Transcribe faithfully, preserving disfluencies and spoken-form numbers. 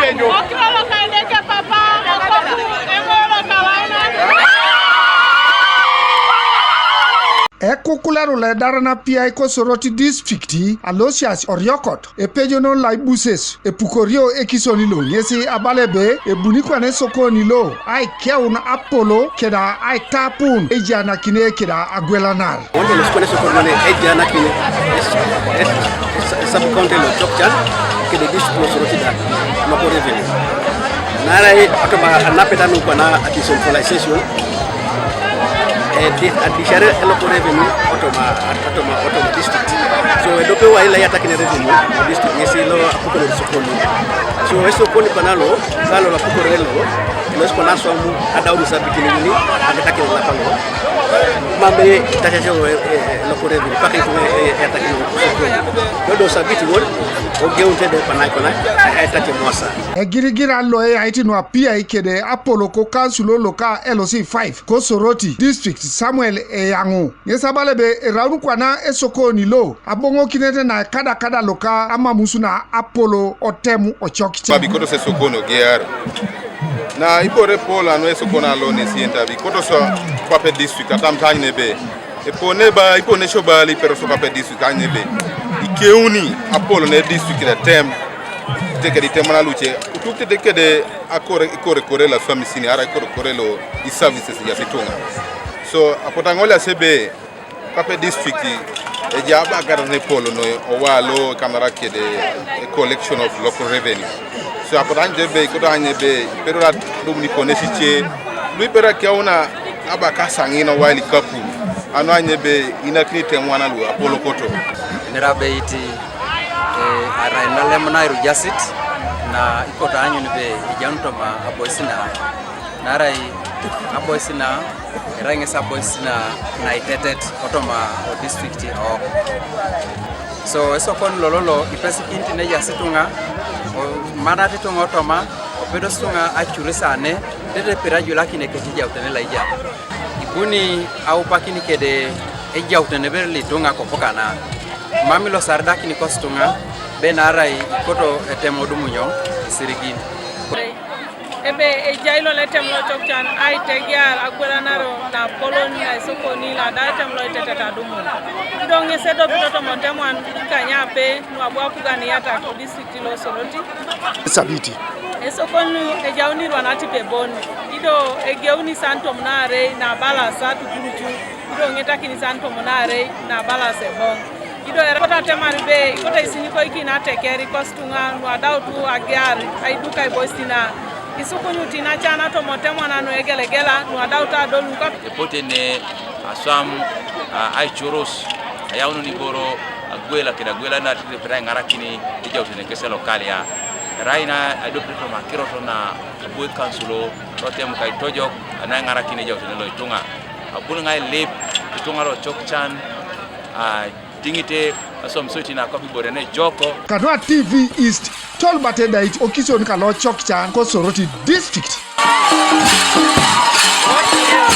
Okiroro ka Edeke papa, okoku eŋolo ka Launa. Ekukularu lo edar na apiai ko Soroti district, Aloysius Oriokot, epejonon lo aibuses epukorio ekisoni lo ŋesi abala ebe ebuni kwana esokoni lo aikeun apolo keda aitapun ejanakine keda agwelanar. Wonte lo sokoni sokoni lo ejanakine es, es, es, sub county lo Chokchan kede district lo Soroti da local revenue. Naarai otoma anapeta nu kwana a decentralization, eh, di, adisiare local revenue otoma, otoma, otoma district. So edope wa ilo aiyatakine revenue district ŋesi lo apukore sokoni. So esokoni kwana lo, kalo lo apukore lo, lo sokoni aswam adaun isabitin uni agetakine lapa lo. Mam ebe itachashe, eh, eh, local revenue paka itu, eh, eh, eyatakine sokoni. Dodo sabiti won ogeunte de kwana kwana, eh, etache mosa. Egirigiran lo eyait nu apiai kede apolo ko kansulo loka L C five ko Soroti district Samuel Eyaŋu ŋes abala ebe eraun kwana esokoni lo aboŋokinete na ekadakada loka amamus na apolo otem ocokit. Babi kotos esokoni ogear. Na ibore polo anu esokoni alo nesi entabi kotos kwape district atam tany nebe. Epone ba, ipone sio bali pero so kwape district anyebe. Ikeuni apolo ne district da tem. Tekedi temana luce. Utuk tete kede akore, ikore kore la famisini, ara ikore kore lo i services ya situŋa. So, apotaŋol asebe, kwape district, eja abagara ne polo no, owalo kamara kede, a collection of local revenue. So, apotaŋol ebe, ikoto anyebe, pero la dum ni ponesi ce, lu ipera kiauna, aba kasaŋin owail ikapun, anu anyebe inakini temwana lu apolokoto. Nera abeit, eh, arai nalem nairujasit, na ikoto aanyun ebe ejaun toma abois na, naarai abois na, erai ŋes abois na naitetet kotoma o district o. So, esokon lololo ipesikinit nejaas ituŋa, o, manat ituŋa otoma, opedos ituŋa acuris ane, tetere pira ajulakin eketijautene laija. Ibuni aupakin kede ejautene bere lituŋa kopukana. Mam ilosaridakin kos ituŋa, be naarai ikoto etem odumunyo isirigin. Ebe ejai lo letem lo Chokchan aitegear agwelanaro na apolon na esokoni lo ada etem lo itetet adumun. Ido ŋes edopito toma otemwan ikanyape nu abu apuganiata district lo Soroti. Sabiti. Esokoni nu ejauni irwanat pe bon. Ido egeuni san tomon aarei na abalas atukurucu. Ido ŋetakini san tomon aarei na abalas eboŋ. Ido erai ikoto atemar be ikoto isinyikoikin ateker ikosi ituŋa nu adautu agear aiduka iboisit na isukunyuti nacan atomotemon anu egelegela nu adautu adolu kap. Epote ne aswam, a, aicoros, ayaunun iboro agwela kede agwela na titepet aiŋarakin ejautene kese lokalia. Erai na aidopet toma akirot na abu ekansulo lotem kaitojok anu aiŋarakin ejautene lo ituŋa. Abun ŋai lip ituŋa lo Chokchan, a, tiŋite aswam soiti nakwap ibore ne ejoko. Kanua T V East, Tolbert Edait okisön kalo Chokchan ko Soroti District.